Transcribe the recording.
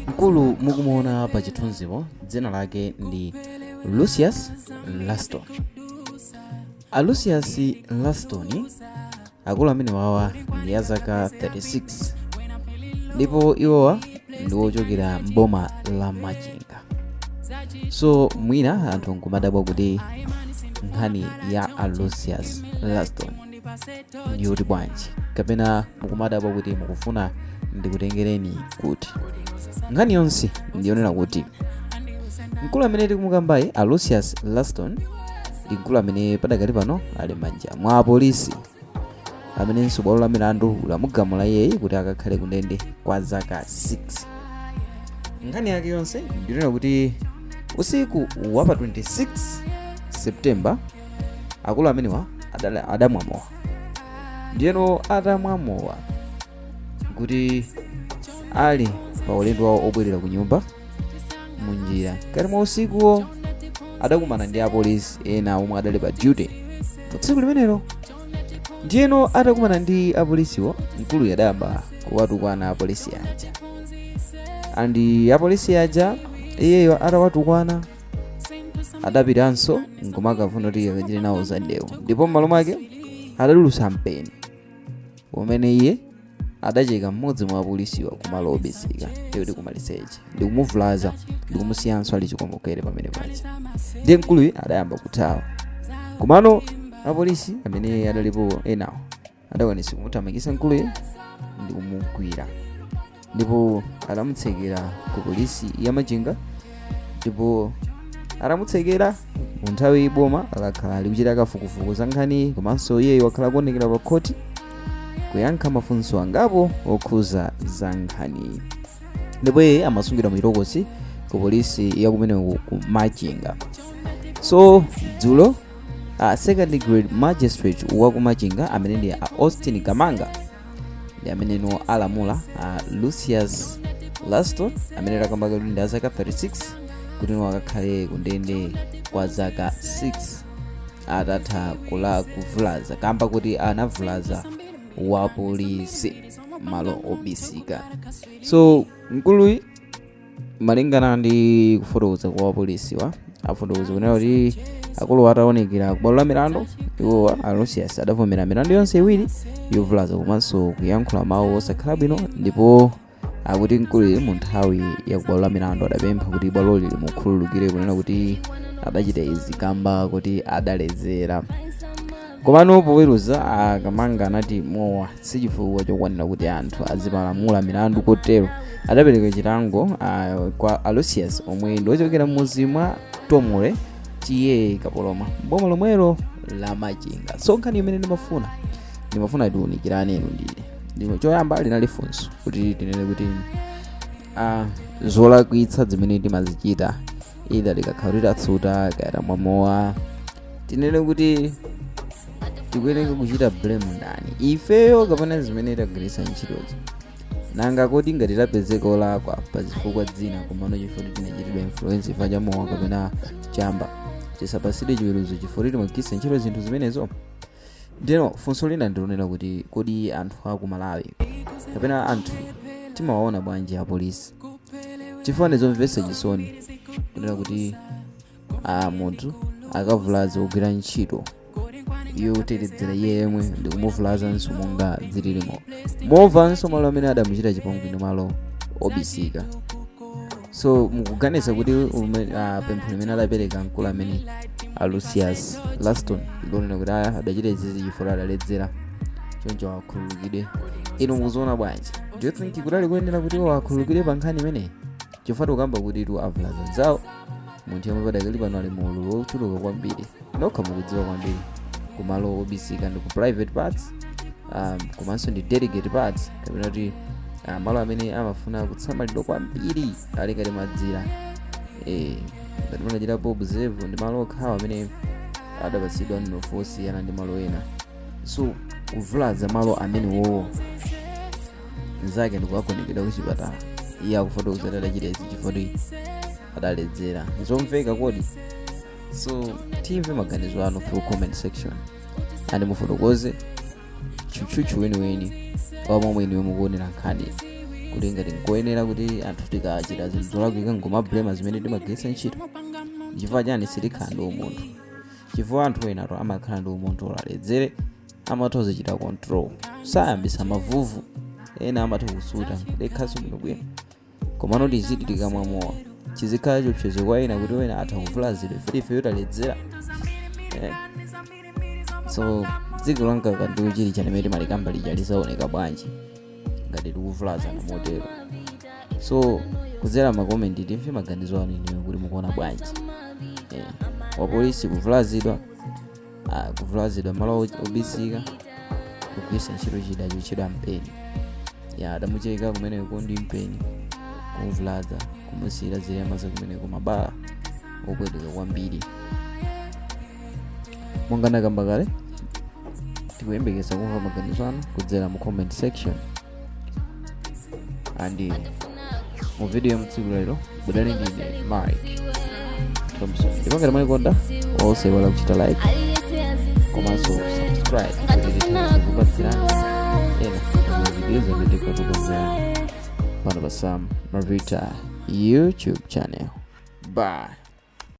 Mkulu mukumuona pa chithunzipo dzina lake ndi Lucius Laston. A Lucius Laston, akulu amene wawa ndi a zaka 36, ndipo iwowa ndi wochokera mboma la Machinga. So mwina anthu nkumadabwa kuti nkhani ya a Lucius Laston ndiyoti bwanji, kapena mukumadabwa kuti mukufuna ndikutengereni kuti nkhani yonse ndiyonena kuti mkulu amene tikumukambayi, a Lucius Laston, ndi mkulu amene padakali pano ali m'manja mwa apolisi, amenenso bwalo la milandu lamugamula iyeyi kuti akakhale kundende kwa zaka 6. Nkhani yake yonse ndiyonena kuti usiku wa pa 26 September akulu amenewa adamwa mowa. Ndiyeno atamwa mowa, kuti ali pa ulendo wawo obwerera ku nyumba, munjira mkati mwa usikuwo adakumana ndi apolisi ena omwe adali pa duty pa tsiku limenelo. Ndiyeno atakumana ndi apolisiwo, mkuluyu adayamba kuwatukwana apolisi aja, and apolisi aja iyeyo atawatukwana adapitanso nkumakafuna kuti akachite nawo za ndewu, ndipo m'malo mwake adatulutsa mpeni umene iye adacheka mmodzi mwa apolisiwa kumalo obisika, ndikuti kumaliseche, ndikumuvulaza ndikumusiyanso ali chikomokere pamene paja. Ndiye mkuluyu adayamba kuthawa, komano apolisi amene adalipo enawo adakwanitsa kumuthamangitsa mkuluyu ndikumugwira, ndipo adamutsekera ku polisi ya Machinga. Ndipo atamutsekera mu nthawi, boma lakhala likuchita kafukufuku za nkhani, komanso iyeyo wakhala kuonekera pa khoti kuyankha mafunso angapo okhuza za nkhani, ndipo iye amasungidwa mu ku polisi ya kumeneko ku Machinga. So dzulo second grade magistrate wa ku Machinga, amene ndi a Austin Kamanga, ndi ameneno alamula Lucius Laston, amene takamba kuti ndi azaka 36, kuti no akakhale kundende kwa zaka 6 atatha kula kuvulaza, kamba kuti anavulaza wa polisi malo obisika. So mkuluyi, malingana ndi kufotokoza kwa wapolisiwa, afotokoza kunena kuti akulu ataonekera kubwalo la milandu, iwowa a Lucius adavomera milandu yonse iwiri yovulaza komanso kuyankhula mawu osakhala bwino. Ndipo akuti mkuluyi mu nthawi ya kubwalo la milandu adapempha kuti bwaloli limukhululukire, kunena kuti adachita izi kamba kuti adaledzera. Komano poweruza, akamanga anati mowa sichifukwa chokwanira kuti anthu azipalamula milandu, kotero adapereka chilango kwa a Lucius, omwe ndi ochokera m'mudzi mwa Tomole, T/A Kapoloma, boma lomwelo la Machinga. So nkhani imene ndimafuna tiwunikirane inu ndine ndimo choyamba linali funso kuti tinene kuti zolakwitsa zimene timazichita, either tikakhala kuti tatsuta kaya tamwa mowa, tinene kuti tikuyeneka kuchita blame ndani, ifeyo kapena zimene tagwiritsa ntchitozo? Nanga kodi ngati tapezeka olakwa pa zifukwa zina, komano chifukwa tinachitidwa influence chifukwa cha mowa kapena chamba, tisapasidwe chiweruzo chifukwa timagwiritsa ntchito zinthu zimenezo? Ndino funso lina ndilonera kuti kodi anthu aku Malawi kapena anthu timawaona bwanji apolisi? Chifukwa ndizomvetsa chisoni kunena kuti munthu akavulaza kugwira ntchito yotetezera iye yemwe ndikumuvulazanso monga zililimo, movanso malo amene adamuchita chipongwe ndi malo obisika. So mukuganiza kuti pempho limene adapereka mkulu amene a Lucius Laston lonena kuti aya adachita izizi chifukwa adaledzera, choncho akhululukidwe, inu mukuziona bwanji? Do you think kuti ali kuyenera kuti iwo akhululukidwe pa nkhani imeneyi? Chifukwa tikukamba kuti tu avulaza nzawo, munthu yemwe padakali pano ali mu ululu wochuluka kwambiri, nokha mukudziwa kwambiri, kumalo obisika ndi ku private parts, komanso ndi delicate parts, kapena kuti malo amene amafuna kutsamalidwa kwambiri, ali ngati madzira. Ngati munachitapo observe, ndi malo okhawa amene adapatsidwa mnofu osiyana ndi malo ena. So kuvulaza malo amene wowo nzake ndikukagonekedwa kuchipatala, iye akufotokoza kuti adachita izi chifukwa adaledzera, zomveka kodi? So timve maganizo anu through comment section and mufotokoze tchutchutchu weniweni wa momwe inuyo mukuonera nkhani. Kuti ngati nkoyenera kuti anthu tikachita zinthu zolakwika nkumablema zimene timagwiritsa ntchito? Chifukwa chani sitikhala ndi umunthu? Chifukwa anthu enatu amakhala ndi umunthu, olaledzere amatha kuzichita control, sayambisa mavuvu. Ena amatha kusuta kudekhanso bwinobwino, komano tiziti tikamwa mowa chizikhala chiopsezo kwa ena kuti wena atha kuvulazidwa ife ifeyo taledzera, eh. So dziko la mkaka ndi uchi lija limene timalikamba lija lizaoneka bwanji ngati tikuvulazana motero? So kudzera makomenti timve maganizo anu inuyo kuti mukuona bwanji, eh, wapolisi kuvulazidwa, ah, kuvulazidwa malo obisika kugwiritsa ntchito chida chotchedwa mpeni. Ya, adamucheka kumeneko ndi mpeni, kumuvulaza, kumusiyira zilema za kumeneko, mabala opweteka kwambiri. Monga ndakamba kale, tikuyembekeza kumva maganizo anu kudzera mu comment section. And mu video ya mtsiku lero mudali ndine Mike Thompson, ndipo ngati mwayikonda, osaiwala kuchita like komanso subscribe kuti tithe kupatsirani ena ma video zamene tikukonzerani pano pa Sam Mavita YouTube channel. Bye.